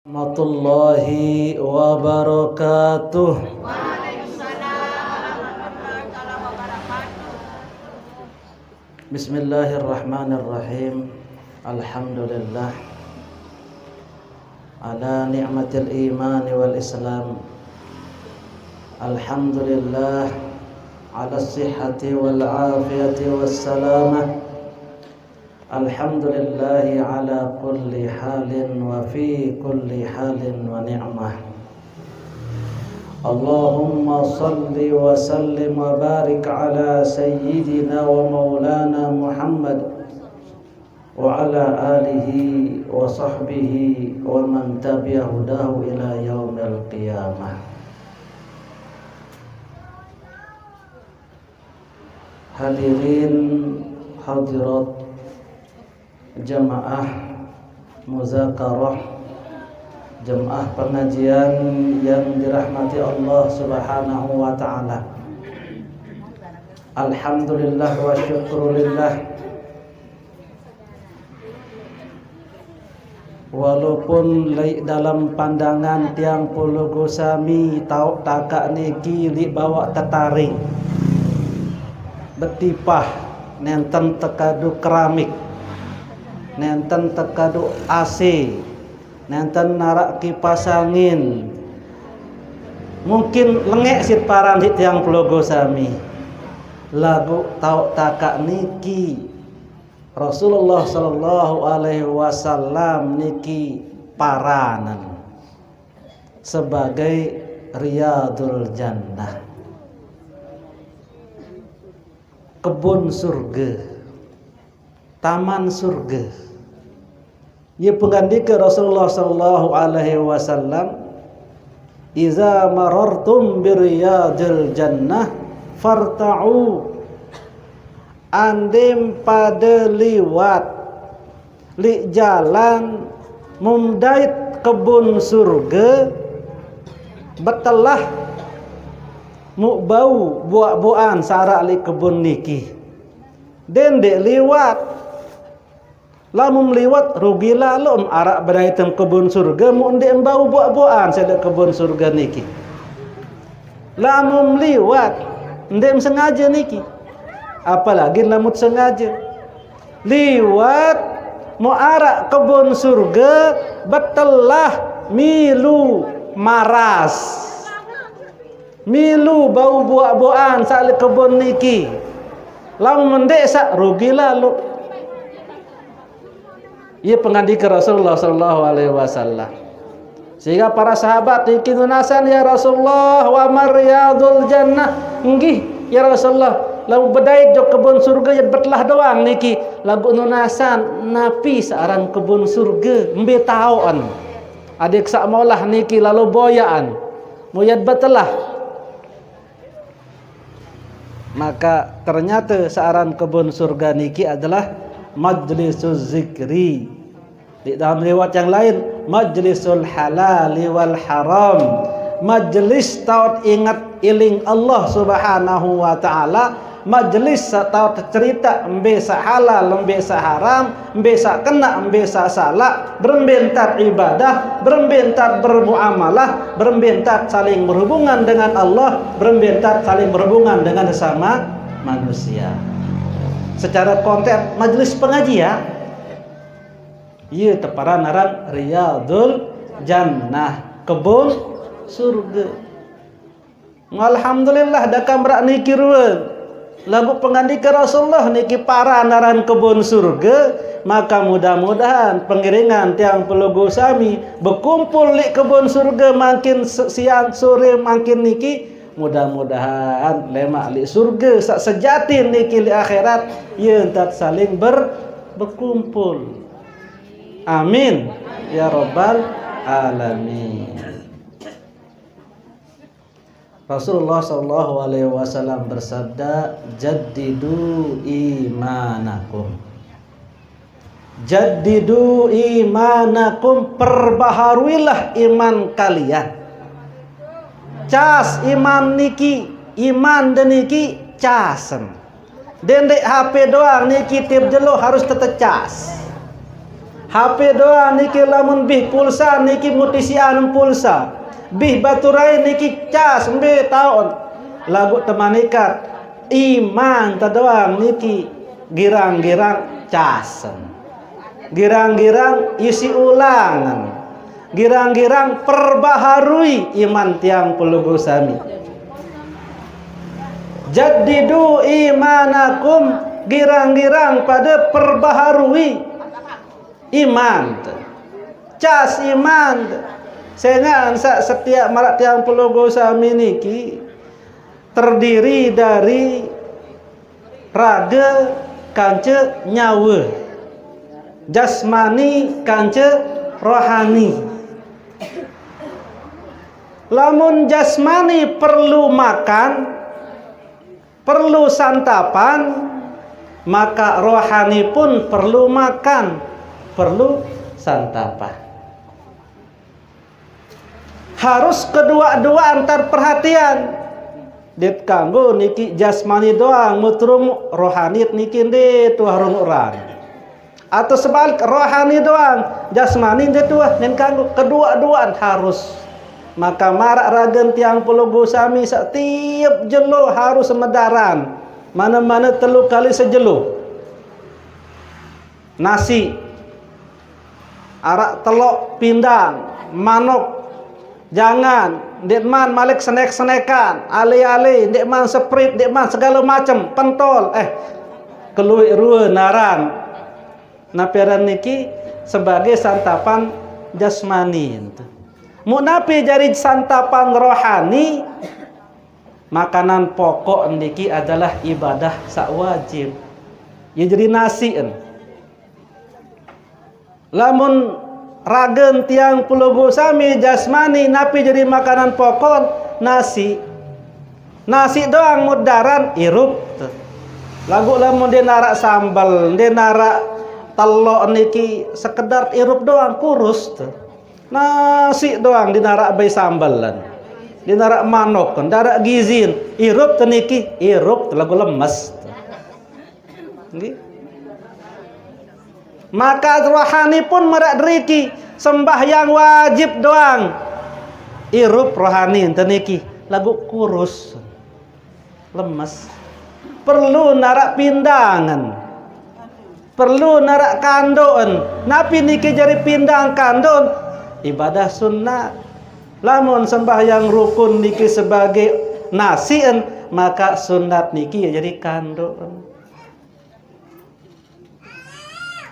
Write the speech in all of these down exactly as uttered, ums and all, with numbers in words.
Warahmatullahi wabarakatuh. Bismillahirrahmanirrahim. Alhamdulillah ala ni'matil iman wal islam. Alhamdulillah ala sihhati wal afiyati was salamah. Alhamdulillahi ala kulli halin wa fi kulli halin wa ni'mah. Allahumma salli wa sallim wa barik ala sayyidina wa maulana Muhammad wa ala alihi wa sahbihi wa man tabi'a hudahu ila yaumil qiyamah. Hadirin hadirat jamaah muzakarah, jamaah pengajian yang dirahmati Allah Subhanahu wa taala. Alhamdulillah wa syukrulillah. Walaupun lai dalam pandangan tiang pulugo sami tauk takak niki li bawa tetaring, betipah, nenten tekadu keramik, nenten tekadu A C, nenten narak kipas angin. Mungkin lengek sit paran sit tiang pulugo sami. Lagu tauk takak niki Rasulullah sallallahu alaihi wasallam niki paranan sebagai Riyadul Jannah, kebun surga, taman surga. Ia pengandika Rasulullah sallallahu alaihi wasallam, "Iza marartum biriyadil jannah farta'u." Andim pada liwat li jalan mumdait kebun surga, betelah mu bau buak-buakan sarak li kebun niki. Dende liwat. Lamun liwat, rugi lalu, arak bedaitem kebun surga, mu ende embau buak-buakan sada kebun surga niki. Lamun liwat, ende sengaja niki. Apalagi lamun sengaja. Liwat, mu arak kebun surga, betelah milu maras. Milu bau buak-buakan sak li kebun niki. Lamun mendek sak rugi lalu. Ia pengandika Rasulullah sallallahu alaihi wasallam. Sehingga para sahabat niki nunasan, "Ya Rasulullah, wa mariyadul jannah?" "Nggih, ya Rasulullah, lalu bedait jo kebun surga ya betelah doang niki." Lagu nunasan, "Napi searan kebun surga?" Embe tauan. Adik sak maulah niki lalu boyaan. Muyat betelah. Maka ternyata searan kebun surga niki adalah majlisul zikri. Di dalam riwayat yang lain, majlisul halali wal haram. Majlis taut ingat iling Allah Subhanahu wa taala, majlis taut cerita embe sa halal, embe sa haram, embe sa kena, embe sa salak, berembe entat ibadah, berembe entat bermuamalah, berembe entat saling berhubungan dengan Allah, berembe entat saling berhubungan dengan sesama manusia. Secara konteks majlis pengajian, ia teparan aran Riyadul Jannah, kebun surga. Alhamdulillah, dakam rak niki rua. Lagu pengandika Rasulullah niki paran aran kebun surga, maka mudah-mudahan pengiringan tiang pelugu sami bekumpul li kebun surga mangkin se-, siang sore mangkin niki. Mudah-mudahan lemak li surga sak sejati niki li akhirat, ia entat saling ber-, bekumpul. Amin ya rabbal alamin. Rasulullah sallallahu alaihi wasallam bersabda, "Jaddidu imanakum." Jaddidu imanakum, perbaharuilah iman kalian. Cas iman niki, iman deniki casen. Dendek H P doang niki tiap jelo harus tetecas. H P doang niki lamun bih pulsa niki mutisian pulsa. Bih baterai niki cas embe taun. Lagu temanikat iman ta doang niki girang-girang casen. Girang-girang isi ulangan. Girang-girang perbaharui iman tiang pelungguh sami. Jaddidu imanakum, girang-girang pada perbaharui iman. Cas iman. Sehingga setiap marak tiang pelungguh sami niki terdiri dari raga kance nyawa, jasmani kance rohani. Lamun jasmani perlu makan, perlu santapan, maka rohani pun perlu makan, perlu santapan. Harus kedua-dua antar perhatian. Dit kanggo niki jasmani doang mutrung rohanit niki nde tuah runguran. Atau sebalik rohani doang, jasmani nde tuah nen kanggo kedua-duaan harus. Maka marak ragen tiang pelungguh sami setiap jelo harus medaran mana-mana telu kali sejelo. Nasi, arak telok pindang, manok, jangan, ndeqman malik senek-senekan, ale-ale, ndeqman seprit, ndeqman segala macem, pentol, eh, keluiq rue naran. Napi aran niki sebagai santapan jasmani. Muq napi jari santapan rohani? Makanan pokok niki adalah ibadah saq wajib. Ye jari nasiqn. Lamun ragen tiang pelungguh sami jasmani, napi jari makanan pokok? Nasi. Nasi doang mudaran irup. Laguq lamun ndeq naraq sambel, ndeq naraq telok niki, sekedar irup doang kurus. Nasi doang ndeq naraq bai sambelan. Ndeq naraq manok, ndeq naraq gizin. Irup te niki, irup te laguq lemes. Nggih. Maka rohani pun maraq deriki, sembahyang wajib doang. Irup rohani ente niki, laguq kurus. Lemes. Perlu naraq pindangan. Perlu naraq kandoqen. Napi niki jari pindang kandoqen? Ibadah sunat. Lamun sembahyang rukun niki sebagai nasiqen, maka sunat niki jari kandoqen.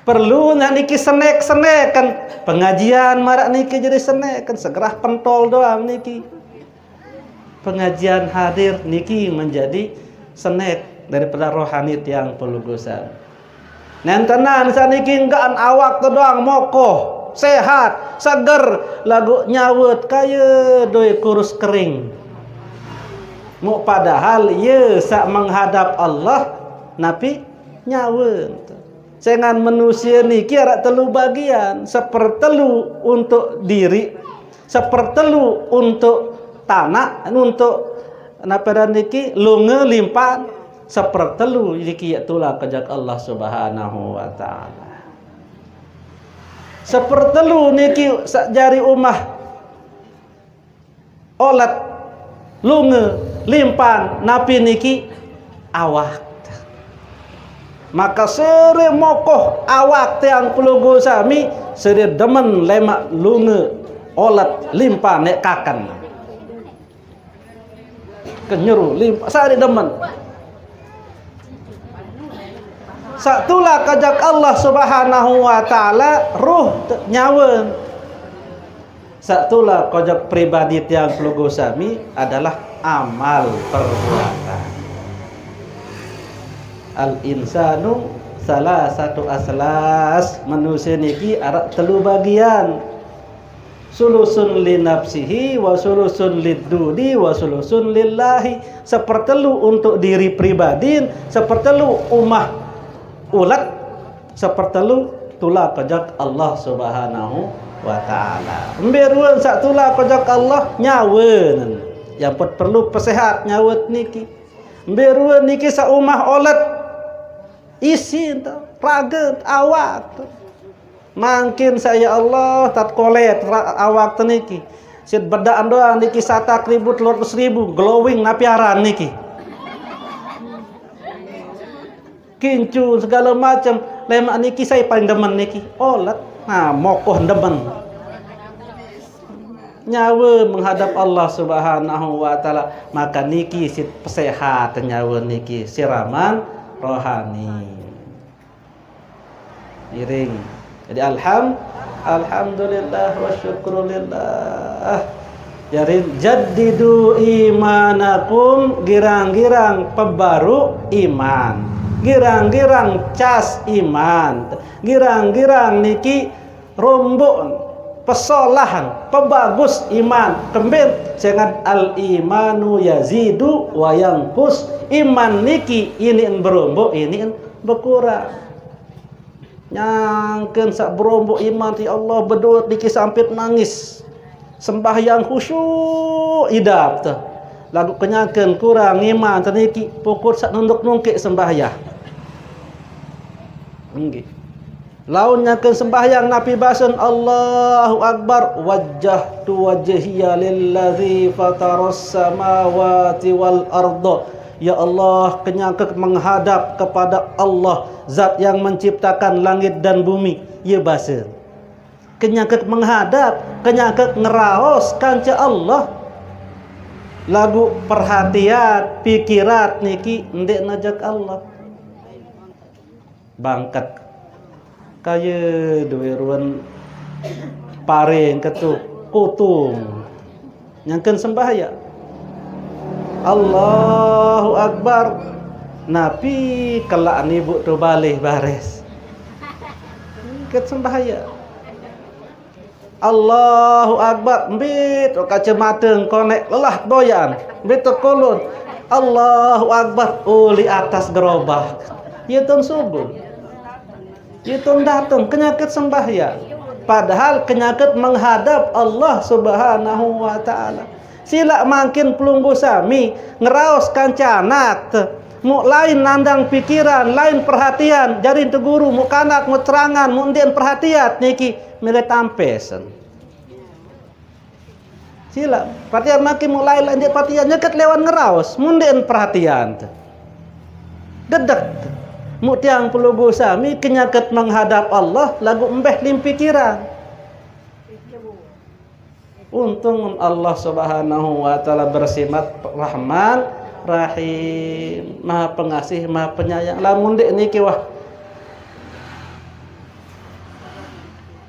Perlu naq niki senek-seneken. Pengajian maraq niki jari seneken. Segerah pentol doang niki. Pengajian hadir niki menjadi senek daripada rohani tiang pelungguh sami. Nentenan saniki enggaqn awak te doang mokoh, sehat, seger, laguq nyawe te kaye doi kurus kering. Muq padahal ye saq menghadap Allah napi nyawe. Sengaq manusie niki araq telu bagian, sepertelu untuk diriq, sepertelu untuk tanaq, untuk napi aran niki, lunge, limpan, sepertelu niki yaq tulak ojok Allah Subhanahu wa Ta'ala. Sepertelu niki saq jari umat olet, lunge, limpan, napi niki? Awak. Maka sere mokoh awak tiang pelungguh sami, sere demen lemaq lunge, olet, limpan, neq kaken. Kenyeru, limpan, sere demen. Saq tulak ojok Allah Subhanahu wa Ta'ala, ruh te-, nyawe. Saq tulak ojok pribadi tiang pelungguh sami adalah amal perbuatan. Al insanu salasatu aslas. Manusie niki araq telu bagian. Sulusun li nafsihi, wa sulusun lid duni, wa sulusun lillahi. Sepertelu untuk diri pribadin, sepertelu umat ulet, sepertelu tulak ojok Allah Subhanahu wa Ta'ala. Mbe ruen saq tulak ojok Allah? Nyawe. Yang perlu pesehat nyawe niki. Mbe ruen niki saq umat olet? Isin te, rage te, awak te. Mangkin sa ya Allah, tat kolet ra-, awak te niki. Sit bedaan doang niki satak ribu, telur ratus ribu, glowing napi aran niki. Kincu segala macam, lemak niki saya paling demen niki. Olet, nah, mokoh demen. Nyawa menghadap Allah Subhanahu wa Ta'ala, maka niki sit pesehat nyawa niki, siraman rohani. Iring. Jadi alham, alhamdulillah wa syukrulillah. Jadi jaddidu imanakum, girang-girang pebaru iman. Girang-girang cas iman. Girang-girang niki rombok, pesolahan, pebagus iman. Kembin, sengad al imanu yazidu wa yanqus. Iman niki ini berombok, ini berkurang. Nyangken sak berombok iman ti Allah, bedut niki sampit nangis. Sembahyang khusyuk idap te. Lagu kenyangken kurang iman te niki, pukut sak nunduk nungkik sembahyang. Nggih. Laun nyangken sembahyang napi basen, Allahu Akbar, wajjahtu wajhiya lilladzi fataras samawati wal arda. Ya Allah, kenyangkek menghadap kepada Allah, zat yang menciptakan langit dan bumi. Ye base. Kenyangkek menghadap, kenyangkek ngeraos kanca Allah. Lagu perhatian, pikiran niki ndeq nejek Allah. Bangket. Kaye duwe ruen paring ketu kutung. Nyangken sembahyang. Allahu Akbar. Napi kelak nibu tu balih baris. Nyangken sembahyang. Allahu Akbar. Mbit kacamata konek lelah boyan. Mbit tekulun. Allahu Akbar. Uli atas gerobak. Ye tun subuh. Ye tun dateng kenyangket sembahyang. Padahal kenyangket menghadap Allah Subhanahu wa Ta'ala. Silaq mangkin pelungguh sami ngeraos kanca anak te. Muq lain nandang pikiran, lain perhatian, jarin te guru, muq kanak, muq terangan, muq ndeqn perhatian niki mele tampesen. Silaq, perhatian mangkin muq lain-lain ndeq perhatian, nyeket lewan ngeraos, mun ndeqn perhatian. Dedek. Muq tiang pelungguh sami kenyangket menghadap Allah, laguq mbeh lim pikiran. Untung Allah Subhanahu wa Ta'ala bersimat Rahman Rahim, Maha Pengasih, Maha Penyayang. Lamun ndeq niki, wah,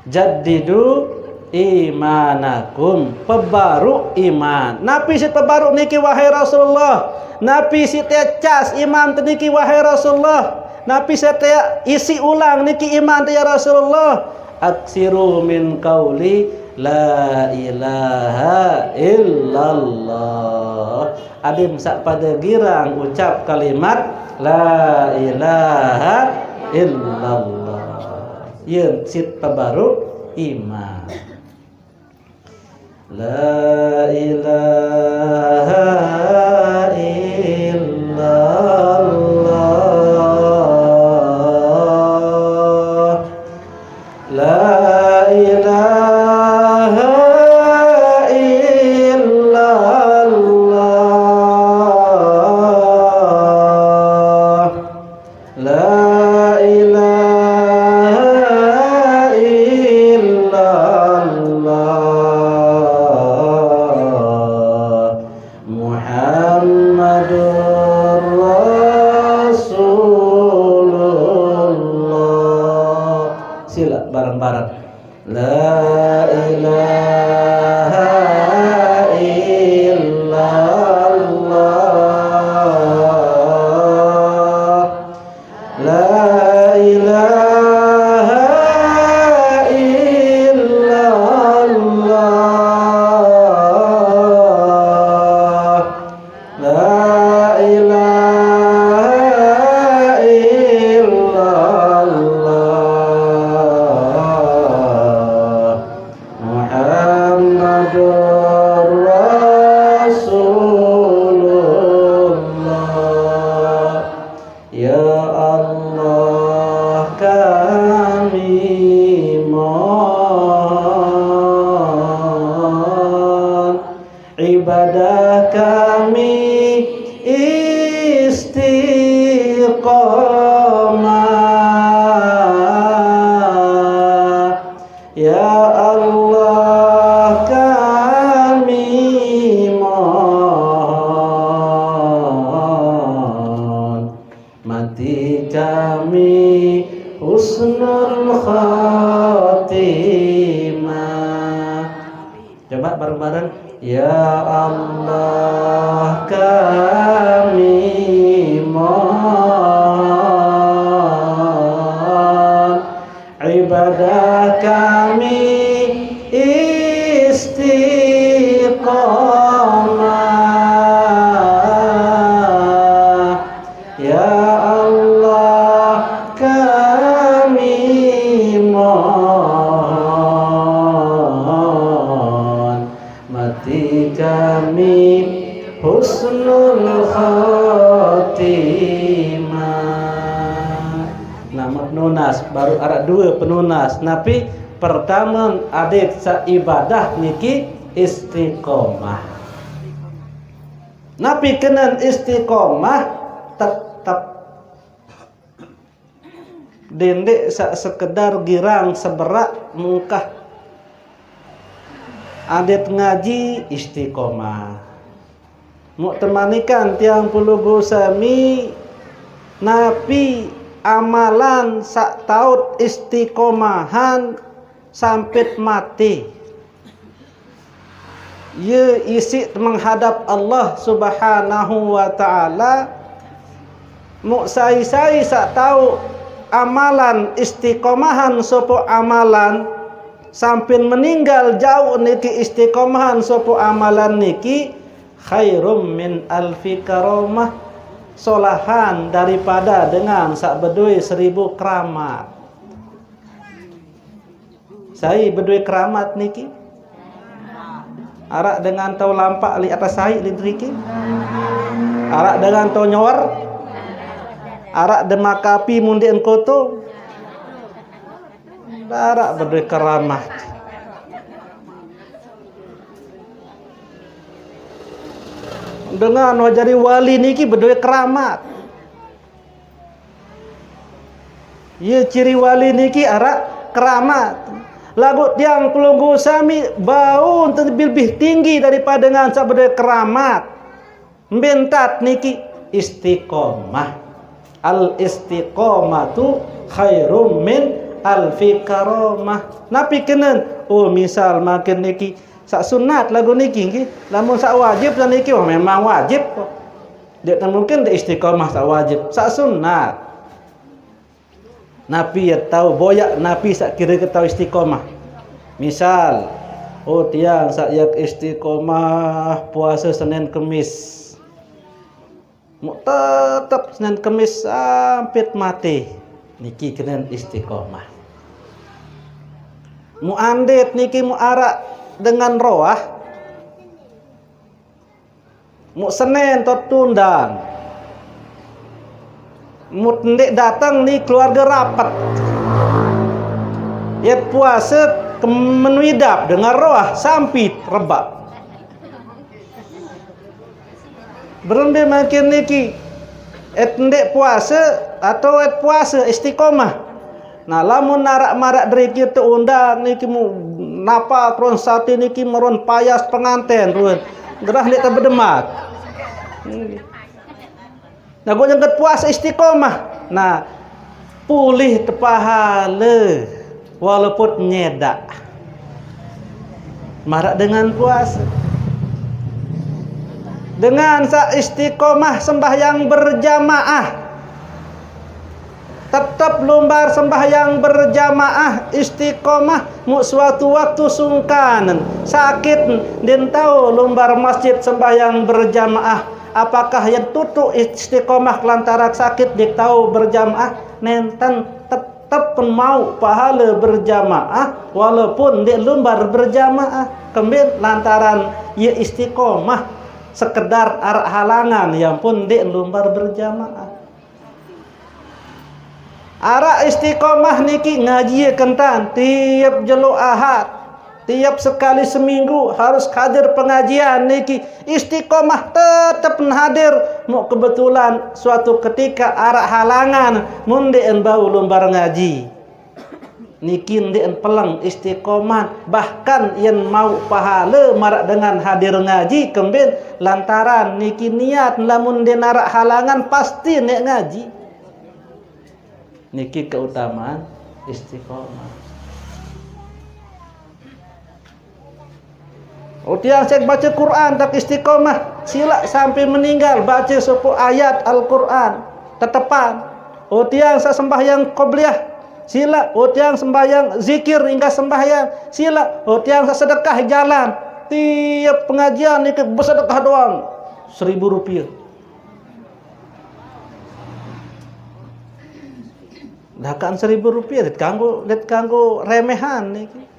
jaddidu imanakum, pebaru iman. Napi siq pebaru niki, wahai Rasulullah? Napi siq tecas iman te niki, wahai Rasulullah? Napi siq te isi ulang niki iman te, ya Rasulullah? Aksiru min qauli la ilaha illallah. Adim saq pade girang ucap kalimat la ilaha illallah. Yen sit pebaru iman. La ilaha illallah. La ilaha illallah. La ilaha illallah. Ada kami istiqomah. Ya Allah, kami mohon, mati kami husnul khatimah. Coba bareng-bareng. Ya Allah, kami mohon, ibadah kami istiqomah. Ya Allah, kami mohon, mati kami husnul khatimah. Nama penunas? Baru ada dua penunas. Napi pertama, adat saibadah niki istiqomah. Napi kenen istiqomah? Tetap. Dendeq saq sekedar girang seberaq mungkah. Adat ngaji istiqomah. Muq temanikan tiang pelungguh sami, napi amalan saq taut istiqomahan sampit mate? Ye isiq menghadap Allah Subhanahu wa Ta'ala. Muq sai-sai saq tao amalan istiqomahan sopoq amalan, sampin meninggal jauq niki istiqomahan sopoq amalan niki, khairum min alfi karomah, solahan daripada dengan saq bedoe seribu keramat. Sai bedoe keramat niki? Araq dengan tao lampaq leq atas aiq leq deriki? Araq dengan tao nyower? Araq demakapi mundeqn koto? Araq bedoe keramat. Dengan wah jari wali niki bedoe keramat. Ye ciri wali niki araq keramat. Laguq tiang pelungguh sami bau lebih tinggi daripada dengan saq bedoe keramat. Mbe ntat niki? Istiqomah. Al istiqomatu khairum min alfi karomah. Napi kenen? Oh, misal mangkin niki saq sunat laguq niki nggih. Lamun saq wajib, saq niki, wah, memang wajib. Ndeq mungkin ndeq istiqomah saq wajib, saq sunat. Napi ye tao boyaq napi saq kire-kire tao istiqomah? Misal, oh, tiang saq yaq istiqomah puase Senin Kemis. Muq tetep Senin Kemis sampit mate. Niki kenen istiqomah. Muq andet niki muq araq dengan roah, muq Senin to tundang. Muq ndeq dateng ni keluarge rapet. Yet puase ke-, menue idap dengan roah sampit rebaq. Berembe mangkin niki? Et ndeq puase atau et puase istiqomah? Nah, lamun araq maraq deriki teundang niki mu-, napa keron sate niki meron payas penganten ruen. Gerah ndeq tebedemat. Nah, gua nyengket puase istiqomah. Nah, pulih tepahale walaupun nyedaq. Maraq dengan puase. Dengan saq istiqomah sembahyang berjamaah. Tetep lumbar sembahyang berjamaah, istiqomah, muq suatu waktu sungkan, sakit, ndeqn tao lumbar masjid sembahyang berjamaah. Apakah yen tutuq istiqomah lantaran sakit ndeq tao berjamaah? Nenten, tetep mauq pahale berjamaah walaupun ndeq lumbar berjamaah. Kembeq? Lantaran ye istiqomah, sekedar araq halangan, ye pun ndeq lumbar berjamaah. Araq istiqomah niki ngaji kentan tiep jelo Ahad, Tiap sekali seminggu harus hadir pengajian niki, istiqomah tetep hadir. Mu kebetulan suatu ketika araq halangan, mun ndeqen bau lumbar ngaji. Niki ndeqen peleng istiqomah, bahkan yen mau pahale maraq dengan hadir ngaji kemben, lantaran niki niat lamun ndeqen araq halangan pasti ndeq ngaji. Niki keutamaan istiqomah. Oh, tiang saq bace Qur'an tak istiqomah, silaq sampai meninggal bace sopoq ayat Al-Qur'an, tetepan. Oh, tiang saq sembahyang qobliyah, silaq. Oh, tiang sembahyang zikir inggah sembahyang, silaq. Oh, tiang saq sedekah jalan, tiep pengajian niki besedekah doang seribu rupiah. Dakan seribu rupiah, ndeq kanggo, ndeq kanggo remehan niki.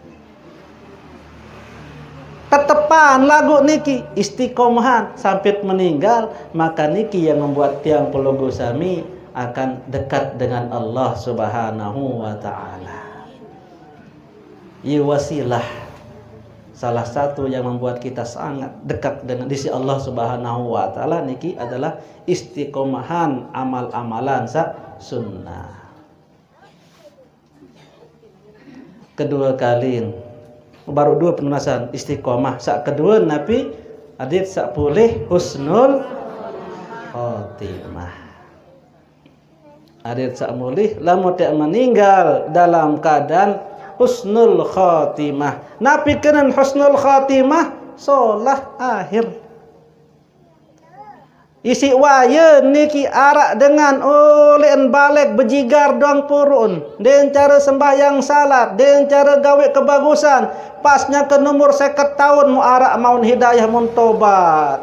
Tetepan laguq niki, istiqomahan sampai meninggal, maka niki yang membuat tiang pelungguh sami akan dekat dengan Allah Subhanahu wa Ta'ala. Ye wasilah salah satu yang membuat kita sangat dekat dengan di sisi Allah Subhanahu wa Ta'ala niki adalah istiqomahan amal-amalan saq sunnah. Kedue kali, baruq due penelunasan istiqomah. Saq kedue napi? Hadits saq pulih, husnul khotimah. Hadits saq mulih, lamun tiang meninggal dalam keadaan husnul khotimah. Napi kenen husnul khotimah? Solah akhir. Isiq waye niki araq dengan oleqen baleq bejigar doang purun, ndeqen care sembahyang salat, ndeqen care gaweq kebagusan, pas nyangke numur seket taun mu araq maun hidayah mun tobat.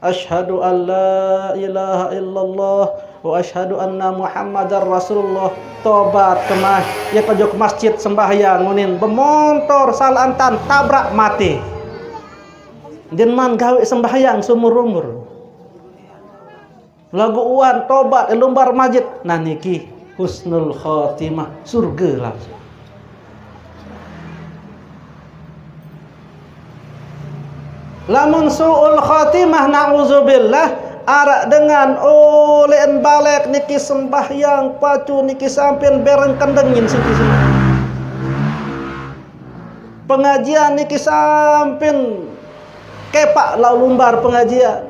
Asyhadu an la ilaha illallah wa asyhadu anna Muhammadar Rasulullah. Tobat kemah, ye ojok masjid sembahyang unin, bemontor salah entan tabrak mate. Ndeqen man gaweq sembahyang seumur-umur. Laguq uan tobat, lumbar masjid. Nah niki husnul khotimah, surge langsung. Lamun su'ul khotimah, na'udzubillah, araq dengan oleqen baleq niki sembahyang pacu niki sampean bereng kendengin siki-siki. Pengajian niki sampean kepaq lau lumbar pengajian.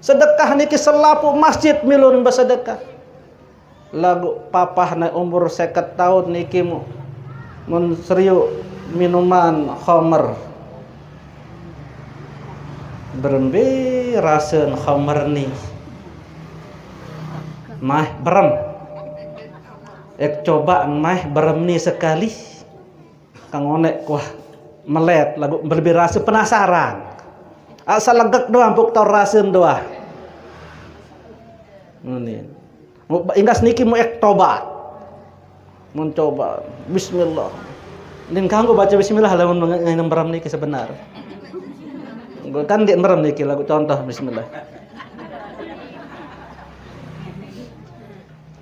Sedekah niki selapuq masjid milun besedekah. Laguq papah nae umur seket taun niki mu-, mun serioq minuman khomer. Berembe rasen khomer ni? Maeh berem. Ek coba maeh berem ni sekali. Kang oneq kuah melet laguq berembe rase penasaran. Asal legek doang, puk tau rasen doang. Ngene. Mu-, inggas niki mu ek tobat. Mun coba, bismillah. Nin kanggo bace bismillah lamun nge-, nginem berem niki sebenar. Kan ndeq merem niki laguq contoh bismillah.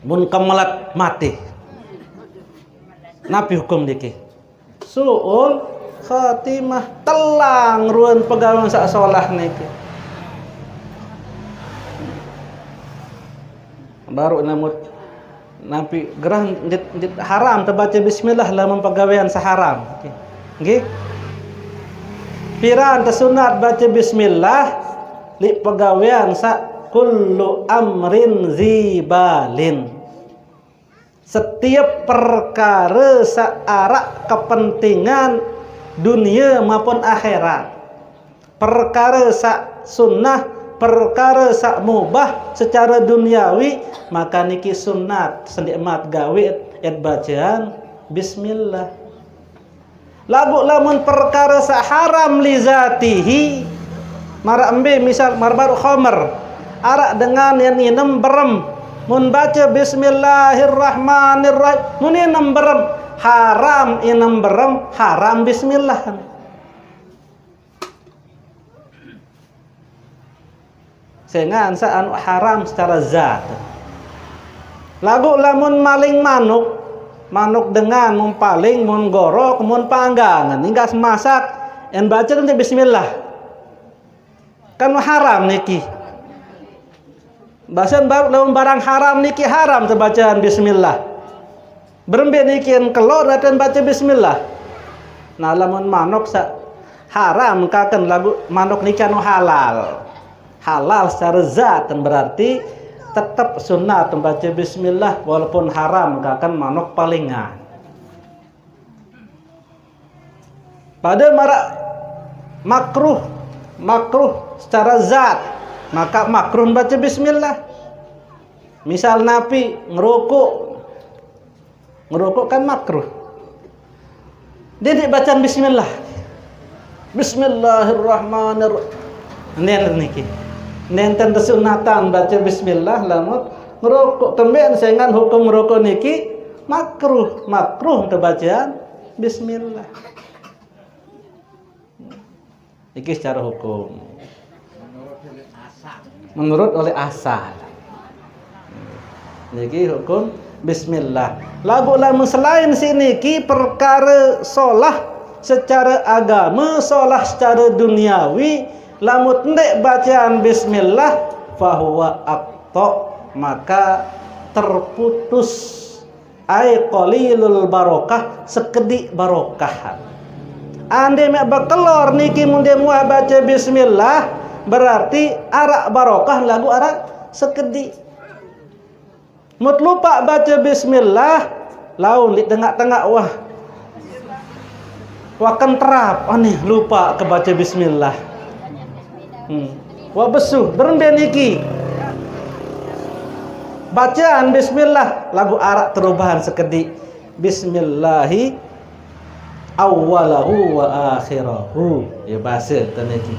Mun kemelet mate. Napi hukum niki? Su'ul khatimah, telang ruen pegawean saq solah niki. Baruq namut napi gerah ndeq, ndeq haram tebace bismillah lamun pegawean saq haram. Nggih. Piran tesunat bace bismillah leq pegawean saq kullu amrin zibalin. Setiep perkare saq araq kepentingan dunie maupun akhirat. Perkare saq sunnah, perkare saq mubah secare duniawi, maka niki sunat sendeq mat gawe et bacean bismillah. Laguq lamun perkare saq haram li zatihi, maraq mbe misal marbaruq khomer, araq dengan yang nginem berem, mun bace bismillahirrahmanirrahim, mun inem berem, haram inem berem, haram bismillah. Sengaq saq anu haram secara zat. Laguq lamun maling manuk, Manuk dengan mun paling, mun gorok, mun panggang. Ninggas masak, en baca nanti bismillah. Kan haram niki. Bahasan bab-, lamun barang haram niki haram tebacaan bismillah. Berembe niki en kelor daten baca bismillah. Nah, lamun manuk sa-, haram kaken lagu manuk niki anu halal. Halal secara zat berarti tetap sunat membaca bismillah walaupun haram kaken manuk palingan. Pada marak makruh, makruh secara zat, maka makruh baca bismillah. Misal napi ngerokok, ngerokok kan makruh. Dia tidak bacaan bismillah. Bismillahirrahmanirrahim. Nen niki. Nenten kesunatan baca bismillah lamun ngerokok. Kemben sengan hukum ngerokok niki makruh, makruh tebacaan bismillah. Iki secara hukum. Menurut oleh asal. Niki hukum bismillah. Lagu lamun selain siniki perkara solah secara agama, solah secara duniawi, lamun ndek bacaan bismillah, fahuwa akto, maka terputus. Ai qalilul barokah, sekedik barokah. Ande mek bekelor niki mun de muah baca bismillah, berarti arak barokah lagu arak sekedik. Mut lupa baca bismillah, laun di tengah-tengah wah. Waken terap, aneh lupa kebaca bismillah. Hmm. Wah besuh, berembe niki. Bacaan bismillah, lagu arak terubahan sekedik. Bismillahi awwalahu wa akhirahu. Ya bahasa tadi niki.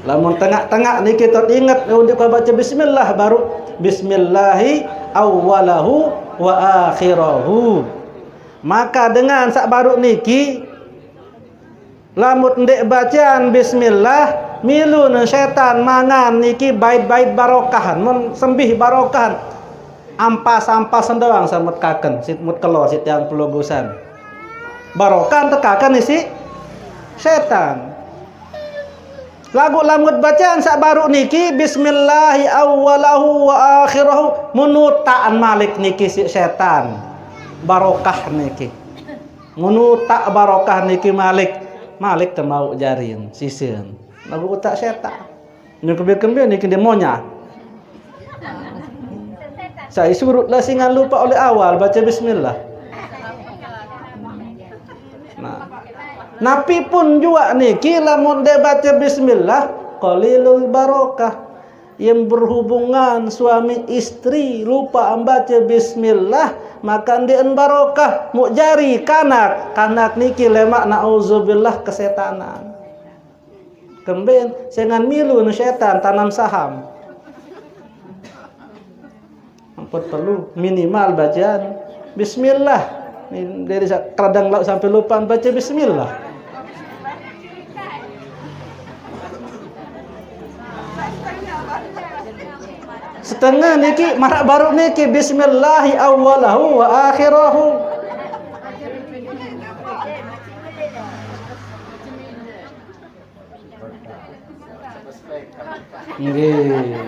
Lamun tengah-tengah niki tot ingat untuk baca bismillah baru bismillahi awwalahu wa akhirahu. Maka dengan sak baru niki, lamun ndek bacaan bismillah, milu ne setan mangan niki bait-bait barokahan, mun sembih barokahan. Ampas-ampasan doang samut kaken, sit mut kelor, sit yang pelugusan. Barokahan tekaken isi setan. Lagu lamun bacaan sak baru niki, bismillahi awwalahu wa akhirahu, menutaan malik niki si setan. Barokah niki. Menutak barokah niki malik. Malik temau jarin, sisen. Lagu utak setan. Ini kembe-kembe niki dia monya. Saya surut lah singan lupa oleh awal baca bismillah. Nah, napi pun juga niki lamun de baca bismillah, qalilul barokah. Yang berhubungan suami istri lupa membaca bismillah, maka ndien barokah. Muk jari kanak, kanak niki lemak nauzubillah kesetanan. Kemben, sengan milu nu setan tanam saham. Ampun perlu minimal bacaan bismillah. Ini dari sa-, keradang lauk sampai lupa baca bismillah. Setengah niki, marak baru niki, bismillahi awwalahu wa akhirahu. Nggih.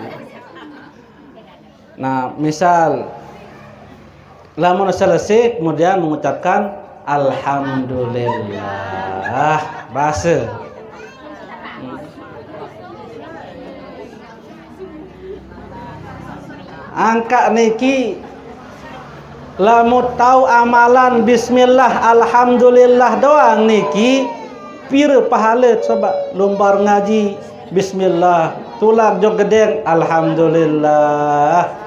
Nah, misal lamun selesai kemudian mengucapkan alhamdulillah. Bahasa. Angka niki lamun tau amalan bismillah, alhamdulillah doang niki, pira pahala coba lumbar ngaji bismillah, tulak jog gedeng alhamdulillah.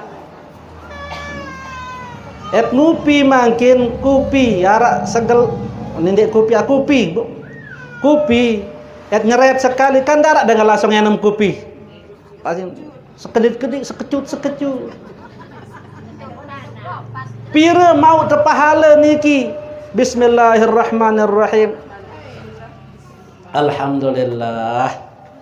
Et ngupi mangkin kupi, arak segel, nindik kupi, ah, kupi, Bu. Kupi, et nyeret sekali, kan darak dengan langsung enem kupi. Pasti sekedit-kedit, sekecut-sekecut. Pira mau tepahala niki. Bismillahirrahmanirrahim. Alhamdulillah.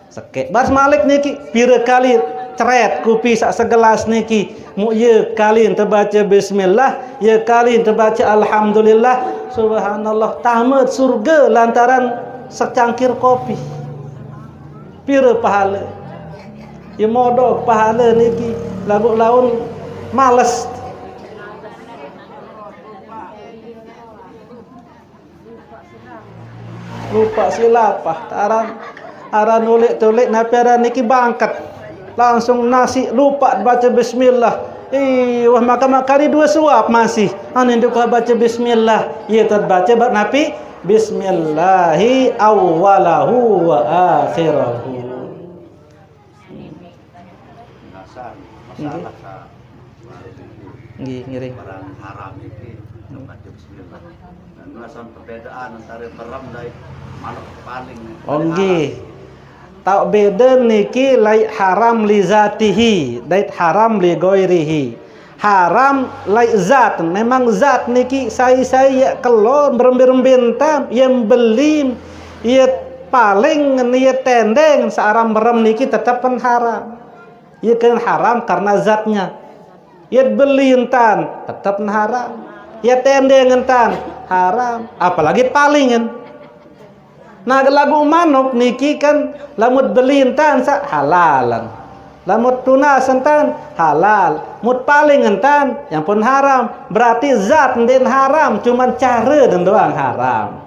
Sekek. Bas malik niki, pira kali. Cret kupi sak segelas niki, mu ye kalin tebaca bismillah, ye kalin tebaca alhamdulillah, subhanallah, tamat surga lantaran secangkir kopi. Pira pahala? Ye modok pahala niki, lagu laun males. Lupa silapah, aran, aran ulik-tulik napi aran niki bangket. Langsung nasi lupa baca bismillah. Ih, wah, maka makari dua suap masih. Anu duka baca bismillah. Iya, terbaca bak napi? Bismillahi awwalahu wa akhirahu. Nggih. Nggih, ngiring. Barang haram iki, tempat bismillah. Dan asal perbedaan antara merem dari manuk paling. Oh, nggih. Tau beda niki laik haram li zatihi, laik haram li ghairihi. Haram laik zat, memang zat niki sai-sai ya kelon berembe-rembe entan, yang beli, ya paling, ya tendeng, searam merem niki tetap pen haram. Ia kan haram karena zatnya. Ia beli entan, tetap haram. Ia tendeng entan, haram. Apalagi palingan. Nah, lagu manuk niki kan lamut beli entan sa halalan. Lamut tunas entan halal. Mut paling entan yang pun haram. Berarti zat ndin haram, cuman cara dan doang haram.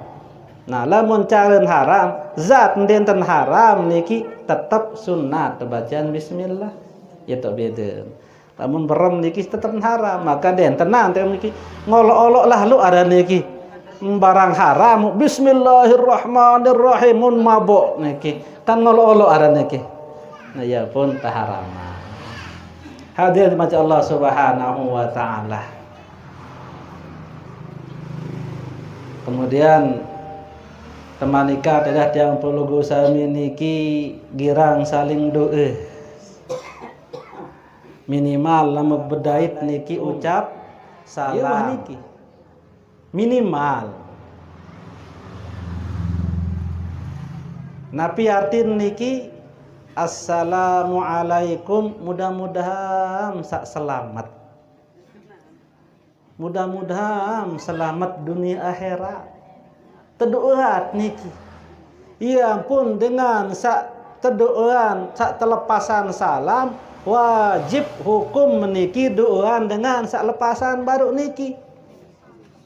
Nah, lamun cara haram, zat ndin ten haram niki tetap sunat bacaan bismillah. Ya tak beda. Lamun berem niki tetep haram, maka den tenang tem niki. Ngolok-olok lah lu ada niki. Barang haram, bismillahirrahmanirrahim, mun mabok niki. Kan ngolok-olok ada niki. Nah, ya pun taharaman. Hadir macam Allah Subhanahu wa taala. Kemudian temanika tedah tiang pelugu sami niki girang saling doa. Minimal lamun bedait niki ucap salam. Iya, wah, niki. Minimal. Napi artin niki? Assalamualaikum, mudah-mudahan sak selamat. Mudah-mudahan selamat dunia akhirat. Tedoat niki. Ia pun dengan sak tedoan, sak telepasan salam, wajib hukum meniki doan dengan sak lepasan baru niki.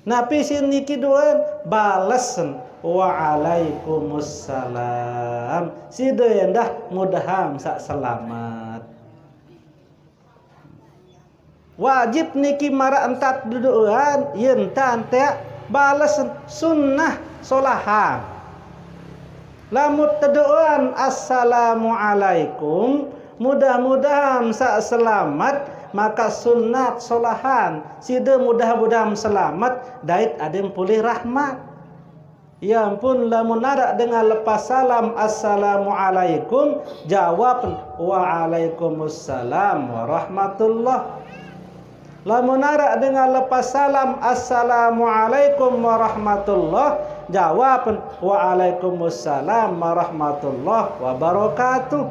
Napi sin niki doan? Balesen, "Waalaikumsalam." Sida endah mudahan sak selamat. Wajib niki marak entat duduan, yen tan tek bales sunnah solahan. Lamut teduan assalamualaikum, mudah-mudahan sak selamat, maka sunat solahan. Sida mudah-mudahan selamat, dait adem pulih rahmat. Ya ampun, lamun arak dengar lepas salam, "Assalamualaikum," jawab, "Waalaikumsalam warahmatullah." Lamun arak dengar lepas salam, "Assalamualaikum warahmatullah," jawab, "Waalaikumsalam warahmatullah wabarakatuh."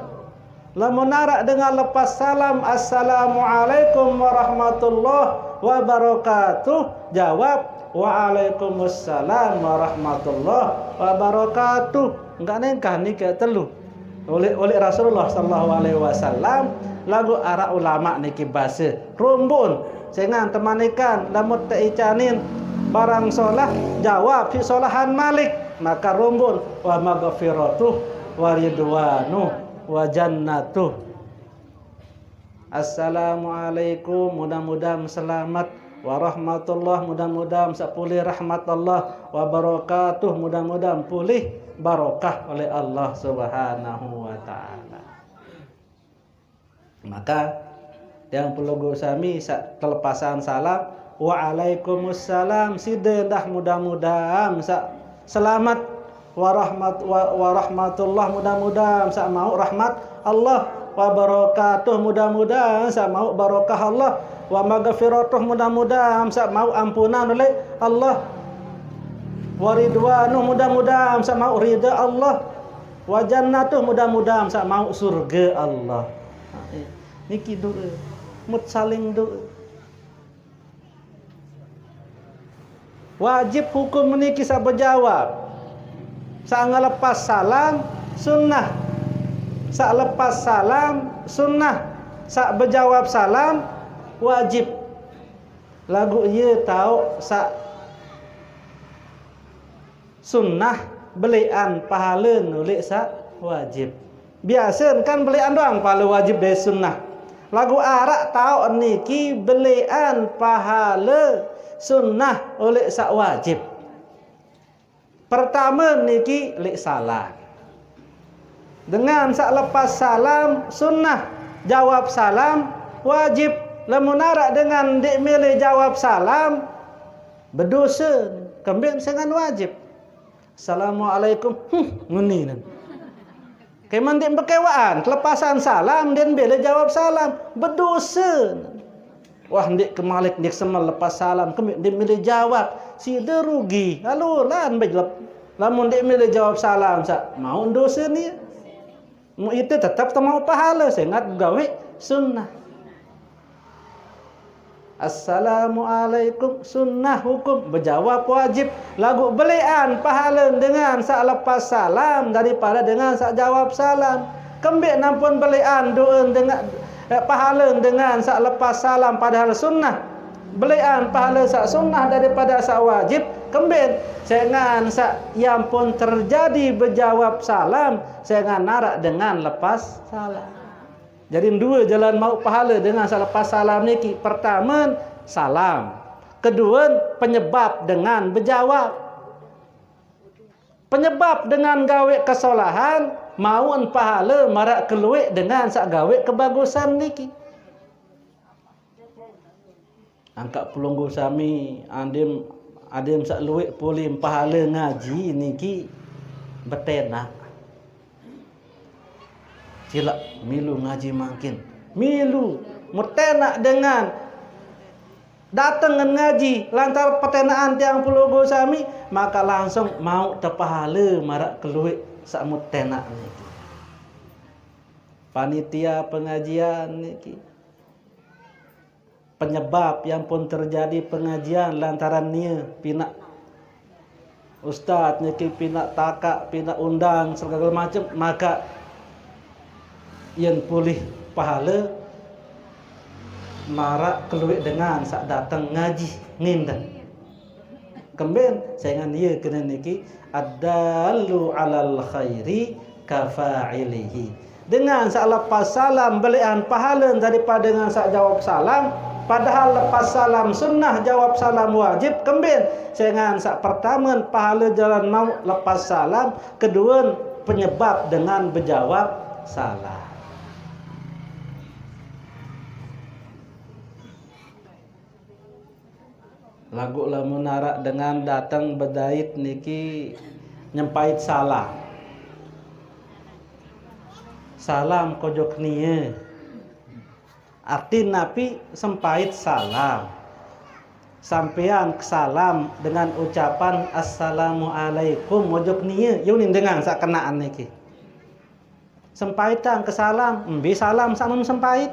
Lamun arak dengar lepas salam, "Assalamualaikum warahmatullahi wabarakatuh," jawab, "Waalaikumsalam warahmatullahi wabarakatuh." Enggak nengkah niki telu. Oleh, oleh Rasulullah sallallahu alaihi wasallam, lagu arak ulama niki basa rumbun. Sengan temanikan, lamun teicanin barang solah, jawab fi solahan malik. Maka rumbun, "Wa maghfiratuh wa ridwanuh wa jannatuh." Assalamualaikum, mudah-mudahan selamat. Warahmatullah, mudah-mudahan sepulih rahmat Allah. Wabarakatuh, mudah-mudahan pulih barokah oleh Allah Subhanahu wa taala. Maka yang perlu sami sa-, kelepasan salam, "Waalaikumsalam," sida dah mudah-mudahan sa-, selamat. Warahmat-, wa-, warahmatullah, mudah-mudahan sa mau rahmat Allah. Wabarakatuh, mudah-mudahan sa mau barokah Allah. Wa maghfiratuh, mudah-mudahan sa mau ampunan oleh Allah. Waridwanuh, mudah-mudahan sa mau ridha Allah. Wa jannatuh, mudah-mudahan sa mau surga Allah. Eh, niki doa. Mut saling doa. Wajib hukum niki saq bejawab. Saq ngelepas salam sunnah. Saq lepas salam sunnah. Saq bejawab salam wajib. Laguq ie taoq saq sunnah beleqan pahale uleq saq wajib. Biasen kan beleqan doang pahale wajib dait sunnah. Laguq araq taoq niki beleqan pahale sunnah uleq saq wajib. Pertame niki leq salam. Dengan saq lepas salam sunnah, jawab salam wajib. Lamun araq dengan ndeq mele jawab salam, bedose, kembeq sengan wajib. Assalamualaikum. Huh, nguninen. Keman ndeq bekewaqan, kelepasan salam, ndeq mele jawab salam, bedose. Wah, ndeq kemalik, ndeq semel lepas salam, kembeq ndeq mele jawab. Side rugi. Alolan bej lep-, lamun ndeq mele jawab salam, saq mauq dose nie. Mu ite tetep temauq pahale, sengat gawe sunnah. Assalamualaikum, sunnah hukum, bejawab wajib. Laguq beleqan pahale dengan saq lepas salam daripada dengan saq jawab salam. Kembeq nampun beleqan doe dengan, eh, pahale dengan saq lepas salam padahal sunnah. Beleqan pahale saq sunnah daripada saq wajib. Kembeq? Sengan saq iampun terjadi bejawab salam, sengan araq dengan lepas salam. Jari, due jalan mauq pahale dengan saq lepas salam niki. Pertame, salam. Kedue, penyebab dengan bejawab. Penyebab dengan gawe kesolahan, mauqn pahale maraq kelueq dengan saq gawe kebagusan niki. Angkaq pelungguh sami, adim, adim saq lueq pulin pahale ngaji niki betenaq. Silaq milu ngaji mangkin. Milu metenaq dengan dateng ngen ngaji lantaran petenaqan tiang pelungguh sami, maka langsung mauq tepahale maraq kelueq saq metenaq niki. Panitia pengajian niki. Penyebab iampun terjadi pengajian lantaran nie pinaq ustaz niki, pinaq takaq, pinaq undang, segala macem, maka yen pulih pahale maraq kelueq dengan saq dateng ngaji nginden. Kembeq? Sengan ie kene niki, ad-dallu 'alal khairi kafa'ilihi. Dengan saq lepas salam beleqan pahale daripada dengan saq jawab salam, padahal lepas salam sunnah, jawab salam wajib. Kembeq? Sengan saq pertame pahale jalan mauq lepas salam, kedue penyebab dengan bejawab salam. Laguq lamun araq dengan dateng bedait niki nyempait salam. Salam kojok nie. Artin napi sempait salam? Sampean salam dengan ucapan assalamualaikum, mojok nie. Ye unin dengan saq kenaqan niki. Sempaitang ke salam, mbe salam saq mun sempait.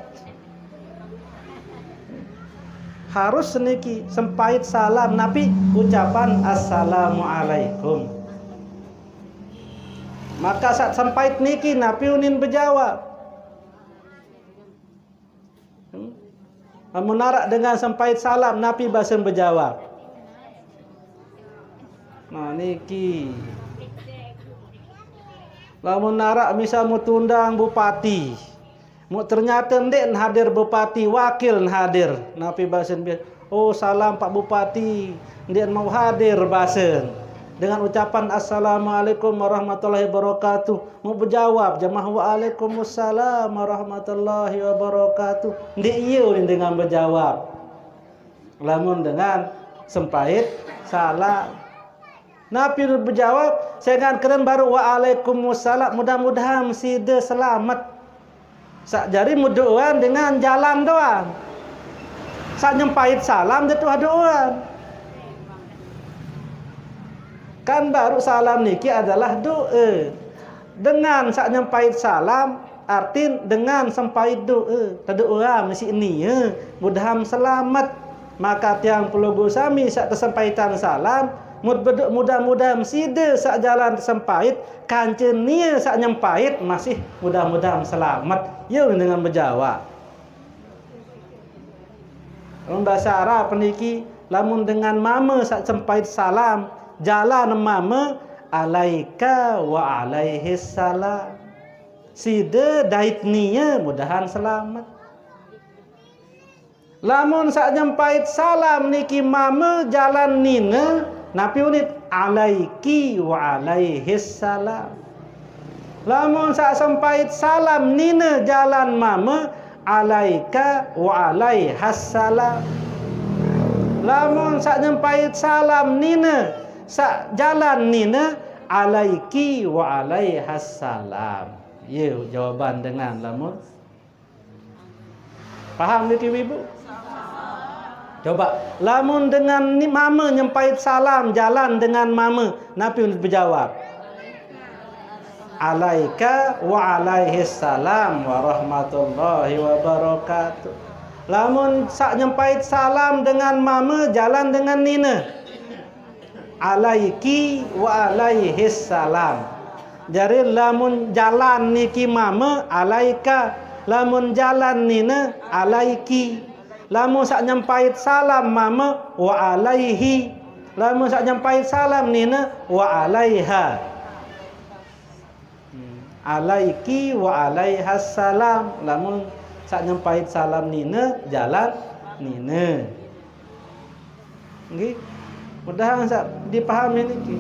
Harus niki sempait salam napi ucapan assalamualaikum. Maka saq sempait niki napi unin bejawab. Hmm? Lamun araq dengan sempait salam, napi basen bejawab? Nah, niki. Lamun araq misal mutundang bupati, mu ternyate ndeqn hadir bupati, wakiln hadir. Napi basen bias? "Oh, salam Pak Bupati, ndeqn mauq hadir," basen. Dengan ucapan, "Assalamualaikum warahmatullahi wabarakatuh." Mu bejawab jamaah, "Waalaikumsalam warahmatullahi wabarakatuh." Ndeq ie unin dengan bejawab. Lamun dengan sempait salam. Napi bejawab? Sengan keren baruq, "Waalaikumsalam, mudah-mudahan side selamet." Saq jari mudoan dengan jalan doang. Saq nyempait salam ndeq tuah doan. Kan baruq salam niki adalah doe. Dengan saq nyempait salam, Artin dengan sempait doa, tedoa mesti nia, mudahan selamet. Maka tiang pelungguh sami saq tesempaitan salam, mud-, mudah-mudahan side saq jalan tesempait, kance nia saq nyempait masih mudah-mudahan selamet. Ye dengan bejawab. Lamun base Arab niki, lamun dengan mame saq sempait salam, jalan mame, alaika wa alaihis salam. Side dait nia mudahan selamet. Lamun saq nyempait salam niki mame jalan nine, napi unit? Alaiki wa alaihis salam. Lamun saq sempait salam nine jalan mame, alaika wa alaihas salam. Lamun saq nyempait salam nine, saq jalan nine, alaiki wa alaihas salam. Ye, jawaban dengan lamun. Paham niki, Ibu? Coba, lamun dengan ni mame nyempait salam, jalan dengan mame, napi bejawab? Alaika wa alaihis salam warahmatullahi wabarakatuh. Lamun saq nyempait salam dengan mame, jalan dengan nine. Alaiki wa alaihis salam. Jari lamun jalan niki mame, alaika. Lamun jalan nine, alaiki. Lamun saq nyempait salam mame, wa alaihi. Lamun saq nyempait salam nine, wa alaiha. Hmm. Alaiki wa alaihas salam. Lamun saq nyempait salam nine, jalan nine. Nggih. Mudahan saq dipahami niki.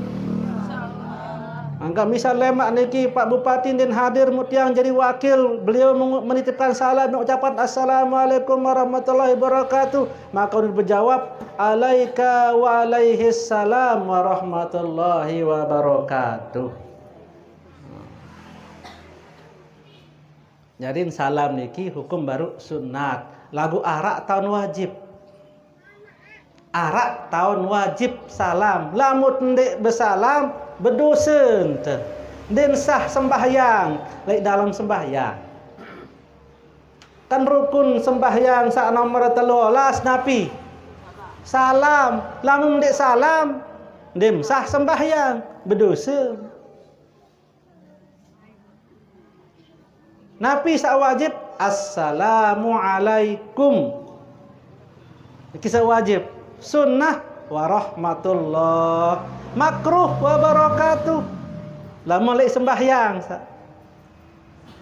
Angka misal lemaq niki Pak Bupati ndeqn hadir, muq tiang jari wakil, beliau mengu-, menitipkan salam dengan ucapan, "Assalamualaikum warahmatullahi wabarakatuh." Maka beliau bejawab, "Alaika wa alaihis salam warahmatullahi wabarakatuh." Jari salam niki hukum baruq sunat. Laguq araq taun wajib. Araq taun wajib salam. Lamun ndeq besalam, bedose ente. Ndeqn sah sembahyang leq dalem sembahyang. Kan rukun sembahyang saq nomor telu olas napi? Salam. Lamun ndeq salam, ndeqn sah sembahyang, bedose. Napi saq wajib? Assalamualaikum. Niki saq wajib. Sunnah warahmatullah. Makruh wabarakatuh. Lamun leq sembahyang, saq.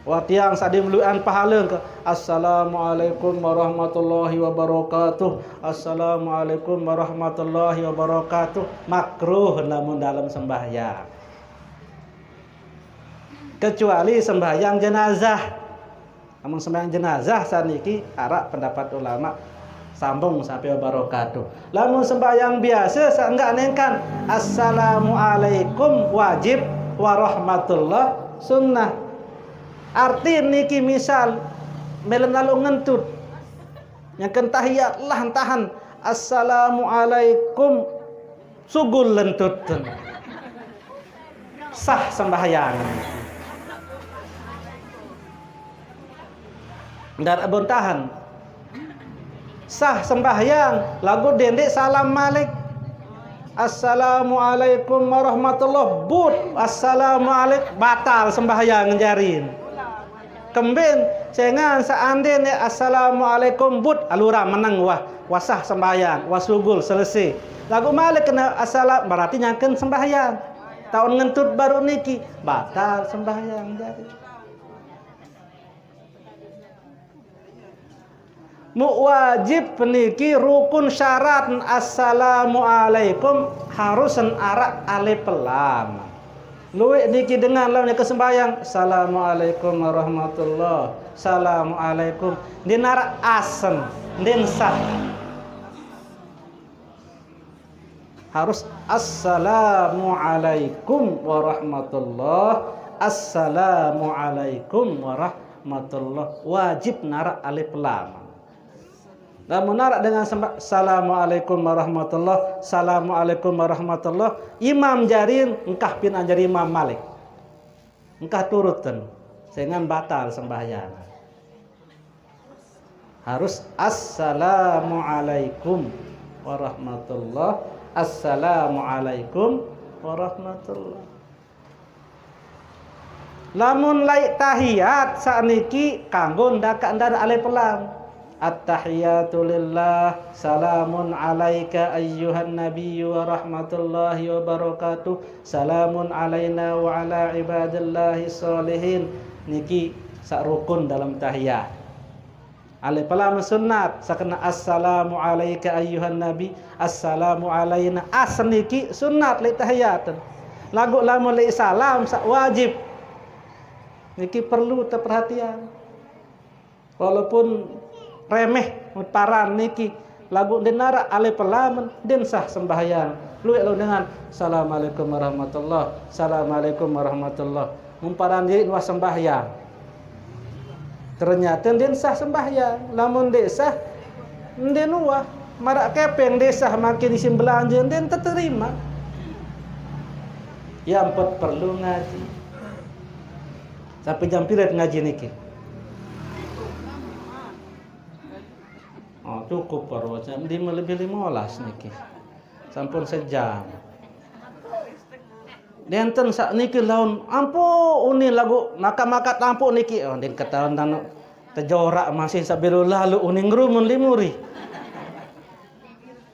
Wah, tiang saq dimeluan pahale ke, "Assalamualaikum warahmatullahi wabarakatuh. Assalamualaikum warahmatullahi wabarakatuh." Makruh lamun dalem sembahyang. Kecuali sembahyang jenazah. Lamun sembahyang jenazah saniki araq pendapat ulama sambung sampai wabarakatuh. Lamun sembahyang biase seenggak nengkan, "Assalamualaikum" wajib, "warahmatullah" sunnah. Arti niki misal mele lalo ngentut. Nyangken tahiyat lah tahen, "Assalamualaikum." Sugul lentut. Sah sembahyang. Ndaraq bontahan. Sah sembahyang, laguq dendeq salam malik. "Assalamualaikum warahmatullah." But, "Assalamualaikum." Batal sembahyang jarin. Kemben, sengan seandene "Assalamualaikum" but, alura meneng wah, wah sah sembahyang, wah sugul selese. Laguq malik kene "Assalam", berarti nyangken sembahyang. Taun ngentut baruq niki, batal sembahyang jari. Muq wajib niki rukun syarat assalamualaikum harusen araq alif lam. Lueq niki dengan lamun nyeke sembahyang, "Assalamualaikum warahmatullah. Assalamualaikum." Ndeqn araq asen, ndeqn sah. Harus, "Assalamualaikum warahmatullah. Assalamualaikum warahmatullah." Wajib naraq alif lam. Lamun naraq dengan sembah, "Assalamualaikum warahmatullah, assalamualaikum warahmatullah." Imam jarin engkah pin anjari imam malik. Engkah turuten. Senggan batal sembahyang. Harus assalamualaikum warahmatullah. Assalamualaikum warahmatullah. Lamun lai tahiyat sakniki kanggo ndakak ndaraq alif lam. At-tahiyatu lillah, salamun alaika ayyuhan nabiyyu wa rahmatullahi wa barakatuh, salamun alaina wa ala ibadillahi sholihin. Niki sak rukun dalam tahiyat. Alif lam sunnat, sakena assalamu alaika ayyuhan nabi, assalamu alaina. As niki sunnat li tahiyat. Lagu lamun li salam sak wajib. Niki perlu teperhatian. Walaupun remeh paran niki, lagu ndeq naraq alif lam, ndeqn sah sembahyang. Lueq lo dengan, "Assalamualaikum warahmatullah, assalamualaikum warahmatullah." Mumparan diriq nuah sembahyang. Ternyate ndeqn sah sembahyang. Lamun ndeq sah, ndeqn uah. Maraq kepeng ndeq sah makin isin belanje, ndeqn teterima. Yang pet perlu ngaji. Sampai jam pire ngaji niki? Oh, cukup baru jam lima lebih lima belas niki. Sampun sejam. Nenten sak niki laun ampu uni lagu makat-makat ampu niki. Oh, din ketahuan tanu tejorak masih sambil lalu uni ngerumun limuri.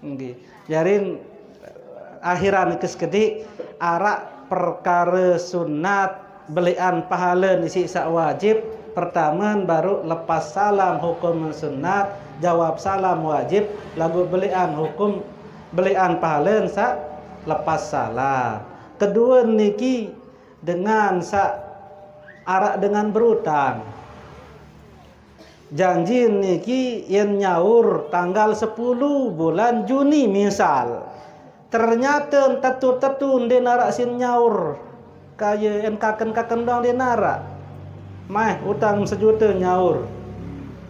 Nggih. Jarin akhiran niki sekediq, araq perkare sunat beleqan pahale isiq saq wajib. Pertame baruq lepas salam hukum sunat, jawab salam wajib, laguq beleqan hukum, beleqan pahale saq lepas salam. Kedue niki dengan saq araq dengan berutang. Janji niki yen nyaur tanggal sepulu bulan Juni misal. Ternyate tetu-tetu ndeq naraq sin nyaur. Kaye en kaken-kaken doang ndeq naraq. Maeh utang sejute nyaur.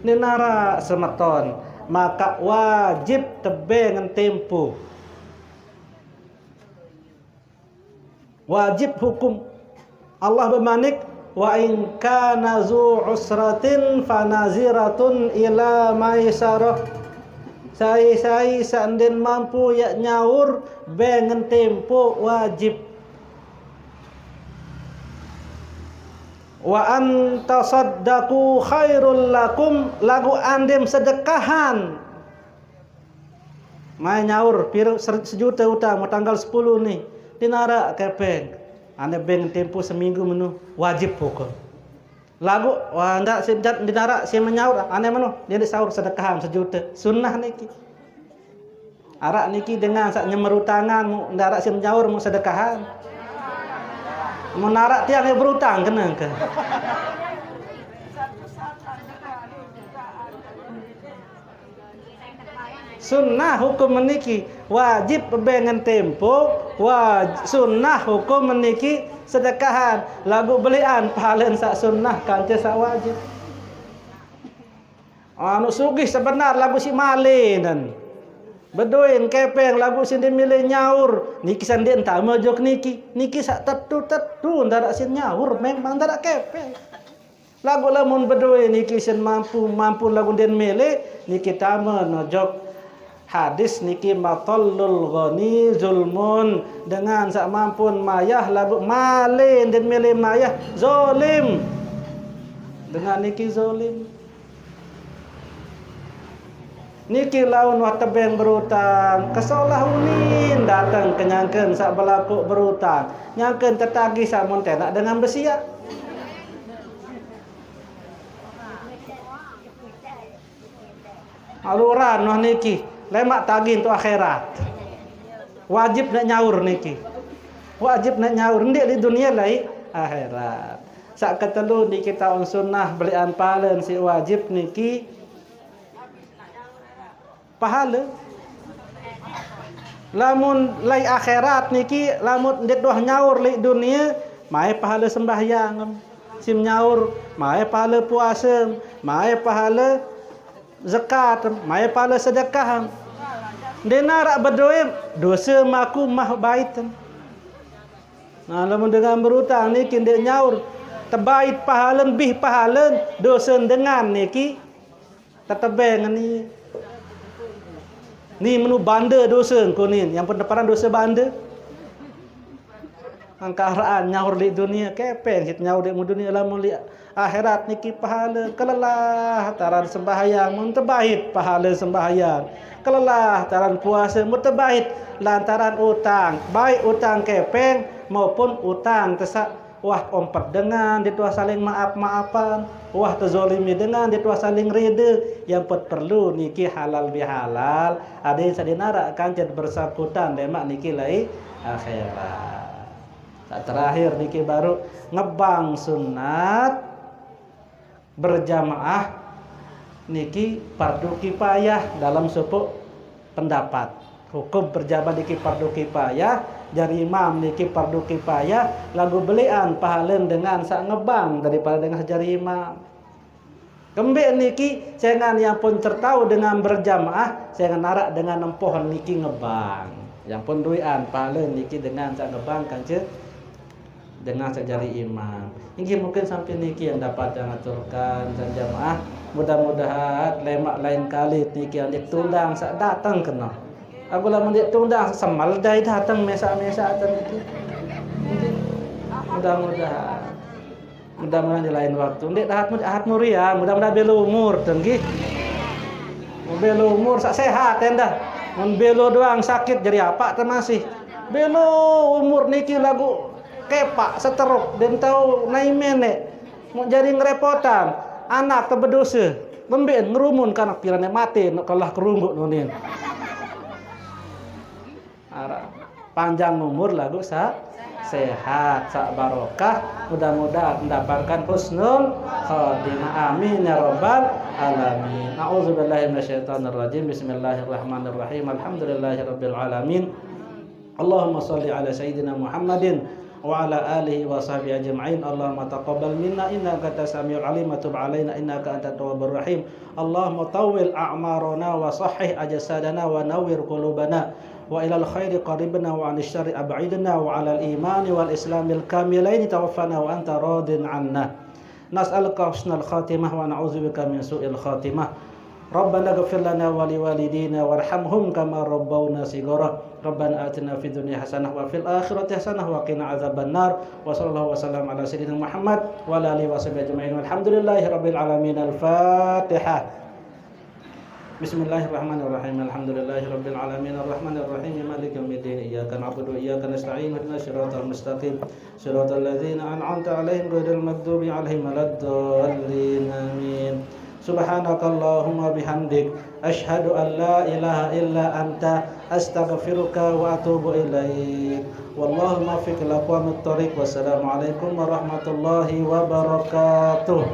Ndeq naraq semeton, maka wajib tebeng tempo. Wajib hukum. Allah bemanik, "Wa in kana zu usratin fanaziratun ila maisarah." Sai-sai saq ndeqn mampu yaq nyaur, bengen tempo wajib. "Wa an tasaddaqu khairul lakum," laguq andem sedekahan. Mai nyaur, pire ser-, sejute utang, mau tanggal sepulu ni. Ndeq naraq kepeng. Ane beng tempo seminggu menu, wajib hukum. Laguq, wah, ndaq si-, ndeq naraq si menyaur, ane menu, ndeq saur sedekahan sejute. Sunnah niki. Araq niki dengan saq nyemer utangan, mu-, ndaraq si menyaur, mu sedekahan. Mun araq tiang berutang, kene ke. Sunnah hukum niki wajib bengen tempo, waj-, sunnah hukum niki sedekahan. Laguq beleqan pahalen saq sunnah kance saq wajib. Anu sugih sebenar laguq siq male nen. Bedoen kepeng laguq siq ndeq mele nyaur, niki saq ndeq tame jok niki. Niki saq tetu-tetu ndaraq siq nyaur, memang ndaraq kepeng. Laguq lamun bedoe niki isin mampu, mampu laguq ndeqn mele, niki tame ojok hadis niki, "Matallul ghani zulmun." Dengan saq mampu mayah laguq male ndeqn mele mayah, zalim. Dengan niki zalim. Niki laun wah tebeng berutang, kesolah unin dateng kenyangken saq belaku berutang, nyangken tetagih saq mun tenaq dengan besiaq. Aluran wah niki, lemaq tagih untuk akhirat. Wajib neq nyaur niki. Wajib neq nyaur, ndeq leq dunie, leq akhirat. Saq ketelu niki taun sunnah beleqan pahalen siq wajib niki. Pahale. Lamun leq akhirat niki, lamun ndeq doh nyaur leq dunie, mae pahale sembahyang. Sim nyaur, mae pahale puase, mae pahale zakat, mae pahale sedekah. Ndeq naraq bedoe, dose maku mah bait. Nah, lamun dengan berutang niki ndeq nyaur, Tebait pahalen, bih pahalen, dosen dengan niki. Tetebeng ni. Ni menu bande dosen kunin, yang pun teparan dosen bande. Angkaraan nyaur di dunia kepeng, hit nyaur di dunia lamun di akhirat niki pahale kelelah taran sembahyang mun tebait pahale sembahyang. Kelelah taran puasa mun tebait lantaran utang, baik utang kepeng maupun utang tesa wah ompet dengan dituah saling maaf-maafan, wah tezolimi dengan dituah saling rede, yang pet perlu niki halal bihalal, ada yang sadinara kancet bersangkutan demak niki lai akhirat. Tak terakhir niki baru ngebang sunat berjamaah niki fardu kifayah dalam sepuk pendapat. Hukum berjamaah niki fardu kifayah, jari imam niki fardu kifayah, lagu belian pahalen dengan sak ngebang daripada dengan sejari imam. Kembik niki cengan yang pun tertau dengan berjamaah, cengan narak dengan nempoh niki ngebang. Yang pun duian pahalen niki dengan sak ngebang kance dengan sejari imam. Inggih mungkin sampai niki yang dapat yang aturkan dan jamaah. Mudah-mudahan lemak lain kali niki yang ditundang sak datang kena. Aku lamun ditundang semal dai datang mesa-mesa atau niki. Inggih. Mudah-mudahan. Mudah-mudahan di lain waktu. Ndik dahat mu ahat murian, mudah-mudahan belo umur tenggi. Belo umur sak sehat endah. Mun belo doang sakit jadi apa teh masih. Belo umur niki lagu kepak seteruk dan tahu nai menek. Mau jadi ngerepotan. Anak teh berdosa. Lemben ngerumun kanak pirane mati nak kalah kerungguk nunin. Arah panjang umur lagu sa sehat sak barokah, mudah-mudahan mendapatkan husnul khotimah, amin ya rabbal alamin. A'udzubillahi minasyaitonirrajim. Bismillahirrahmanirrahim. Alhamdulillahirabbil alamin. Allahumma shalli ala sayyidina Muhammadin wa ala alihi wa sahbihi ajma'in. Allahumma taqabbal minna innaka antas samiul alim wa tub alaina innaka antat tawwabur rahim. Allahumma tawwil a'marana wa sahhih ajsadana wa nawwir qulubana wa ilal khairi qaribna wa anis syarri ab'idna wa alal imani wal islamil kamilaini tawaffana wa anta radin anna. Nas'aluka husnal khatimah wa na'udzubika min su'il khatimah. Rabbana ighfir lana wa liwalidina warhamhum kama rabbawna shighara. Rabbana atina fid dunya hasanah wa fil akhirati hasanah wa qina adzabannar. Wa sallallahu wa sallam ala sayyidina Muhammad wa ala alihi wa sahbihi ajma'in. Walhamdulillahi rabbil alamin. Al-Fatihah. Bismillahirrahmanirrahim. Alhamdulillahirabbil alamin. Arrahmanirrahim. Maliki yaumiddin. Iyyaka na'budu wa iyyaka nasta'in. Ihdinas siratal mustaqim. Siratal ladzina an'amta 'alaihim ghairil maghdubi 'alaihim waladdallin. Amin. Subhanakallahumma bihamdik. Asyhadu an la ilaha illa anta. Astaghfiruka wa atubu ilaik. Wallahu muwaffiq ila aqwamit thariq. Wassalamualaikum warahmatullahi wabarakatuh.